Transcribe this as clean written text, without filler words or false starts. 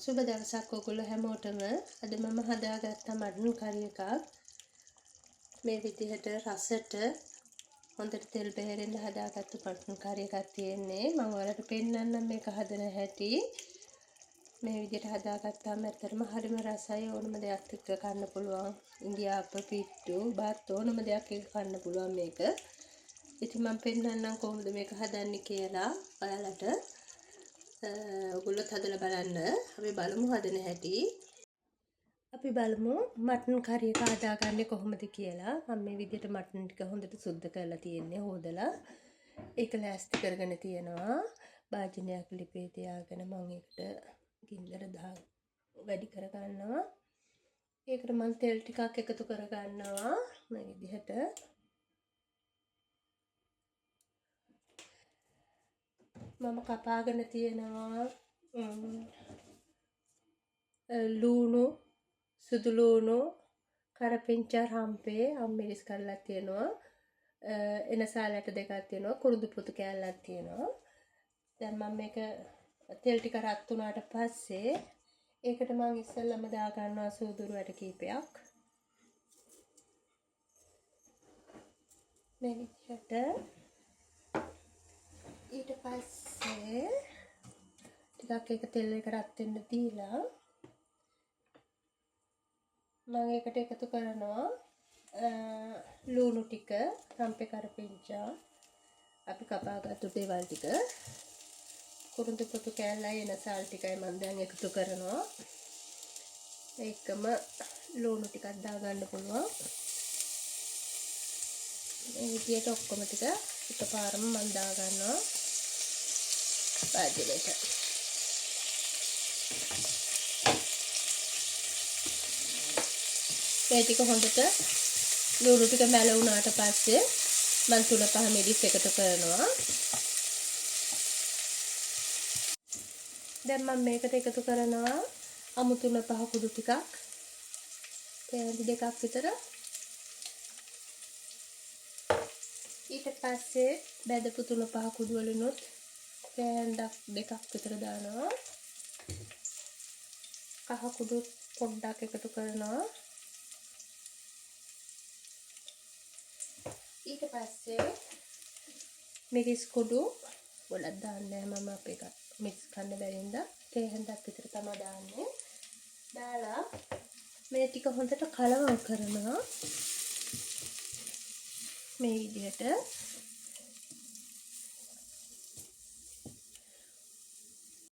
සුබ දවසක් ඔයගොල්ලෝ හැමෝටම. අද මම හදාගත්ත මටන් කරි එකක්. මේ විදිහට රසට හොඳට තෙල් බෙහෙරෙන්න හදාගත්තු මටන් කරි එකක් තියෙන්නේ. මම ඔයාලට පෙන්නන්නම් මේක හදන හැටි. මේ විදිහට හදාගත්තාම ඇත්තටම හරිම රසයි. ඕනම දෙයක් එක්ක කන්න පුළුවන්. ඉන්දියාප්ප, පිට්ටු, බත් ඕනම දෙයක් එක්ක කන්න පුළුවන් මේක. ඉතින් මම පෙන්නන්නම් කොහොමද මේක හදන්නේ කියලා ඔයාලට. ඔයගොල්ලොත් හදලා බලන්න. අපි බලමු හදන හැටි. අපි බලමු මටන් කරි එක හදාගන්නේ කොහොමද කියලා. මම මේ විදිහට මටන් ටික හොඳට සුද්ධ කරලා තියෙන්නේ, හොදලා. ඒක ලෑස්ති කරගෙන තියෙනවා. භාජනයක් ලිපේ තියාගෙන මම ඒකට ගින්දර වැඩි කරගන්නවා. ඒකට මම තෙල් ටිකක් එකතු කරගන්නවා මේ විදිහට. මම කපාගෙන තියෙනවා ලූණු, සුදු ලූණු, කරපිංචා, රම්පේ, අම්මිරිස් කරලා තියෙනවා. එනසාලට දෙකක් තියෙනවා, කුරුඳු පොතු කෑල්ලක් තියෙනවා. දැන් මම මේක තෙල් ටික රත් වුණාට පස්සේ ඒකට මම ඉස්සෙල්ලම දා ගන්නවා සූදුරු ඇට කීපයක්. මේ විදිහට. ඊට පස්සේ ටිකක් ඒක තෙල් එක රත් වෙන්න දීලා මම ඒකට එකතු කරනවා ලූණු ටික, රම්පේ කරපිංචා, අපි කපාගත්තු දේවල් ටික, කුරුඳු පොතු කෑල්ලයි එනසාල් ටිකයි මම දැන් එකතු කරනවා. ඒකම ලූණු ටිකක් දාගන්න පුළුවන්. මේ විදියට ඔක්කොම ටික එකපාරම මම දාගන්නවා භාජනයට. මේ ටික හොඳට ලුණු ටික මැල වුණාට පස්සේ මම 3-5 මිරිස් එකතු කරනවා. දැන් මම මේකට එකතු කරනවා අමු 3-5 කුඩු ටිකක්, තේ දෙකක් විතර. ඊට පස්සේ බැදපු 3-5 කුඩු වලිනුත් කෑන්දක් දෙකක් විතර දානවා. කහ කුඩු පොඩ්ඩක් එකතු කරනවා. ඊට පස්සේ මිරිස් කුඩු ගොඩක් දාන්නේ නැහැ මම, අපේ එක මිරිස් කන්න බැරි හින්දා තේ හැන්දක් විතර තමයි දාන්නේ. දාලා මේ ටික හොඳට කලවම් කරනවා මේ විදිහට.